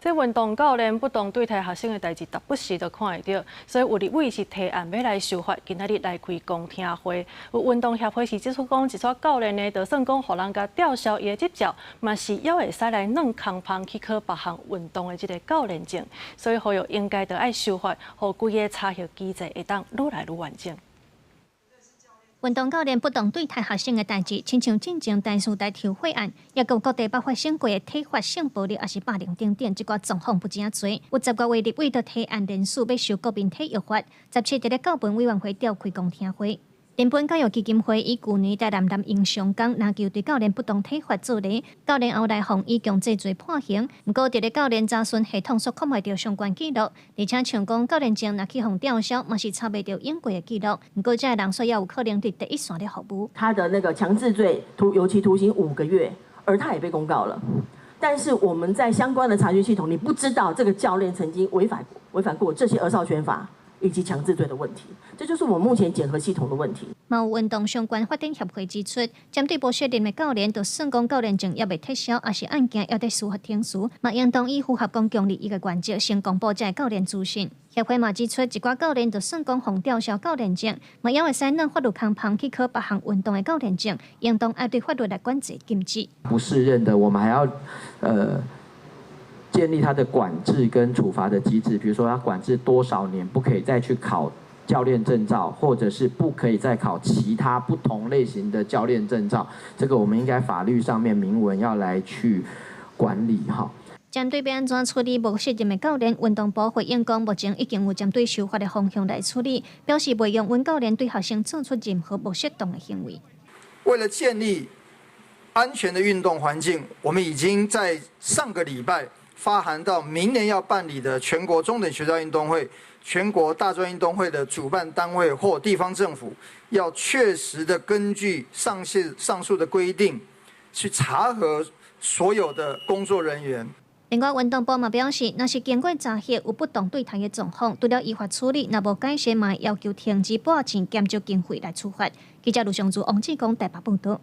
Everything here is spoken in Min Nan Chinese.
這運動教練不當對待學生的代誌，時不時都看會著，所以有立委是提案欲來修法，今仔日來開公聽會。有運動協會是指出講，一撮教練呢，就算講予人共吊銷伊的執照，嘛是猶會使來軟空芳去考別項運動的這个教練證，所以呼籲應該著愛修法，予規个查核機制會當愈來愈完整。運動教練不當對待學生的代誌，親像進前台師大跳火案，抑閣有各地捌發生過的體罰性暴力，抑是霸凌等等，這寡狀況不真濟。有十外位立委都提案聯署欲修國民體育法，17佇咧教文委員會召開公聽會。林本教育基金會以舊年台南南榮上港籃球隊教練不當體罰做例，教練後來予以強制罪判刑。毋過，佇咧教練查詢系統卻看袂著相關記錄，而且像講教練證若去予吊銷，嘛是查袂著用過的記錄。毋過，這个人煞猶有可能佇第一線咧服務。他的那個強制罪徒有期徒刑5個月，而他也被公告了。但是我們在相關的查詢系統，你不知道這個教練曾經違反過這些兒少權法以及強制罪的問題，這就是我們目前檢核系統的問題。嘛有運動相關發展協會指出，針對無適任的教練，就算講教練證猶未撤銷，抑是案件猶佇司法程序，嘛應當以符合公共利益的原則，先公布這个教練資訊。協會嘛指出，一寡教練就算講予吊銷教練證，嘛猶會使軟法律空芳去考別項運動的教練證，應當愛對法律來管制禁止。不適任的，我們還要建立他的管制跟處罰的機制，比如說他管制多少年不可以再去考教練證照，或者是不可以再考其他不同類型的教練證照，這個我們應該法律上面明文要來去管理哈。針對欲按怎處理無適任的教練，運動部回應講，目前已經有針對修法的方向來處理，表示袂容允教練對學生做出任何無適當的行為。為了建立安全的運動環境，我們已經在上個禮拜發函到明年要辦理的全國中等學校運動會、全國大專運動會的主辦單位或地方政府，要確實的根據上述的規定，去查核所有的工作人員。另外，運動部嘛表示，若是經過查核有不當對待的狀況，除了依法處理，若無改善，嘛會要求停止撥錢減少經費來處罰。記者盧尚祖、王志剛台北報導。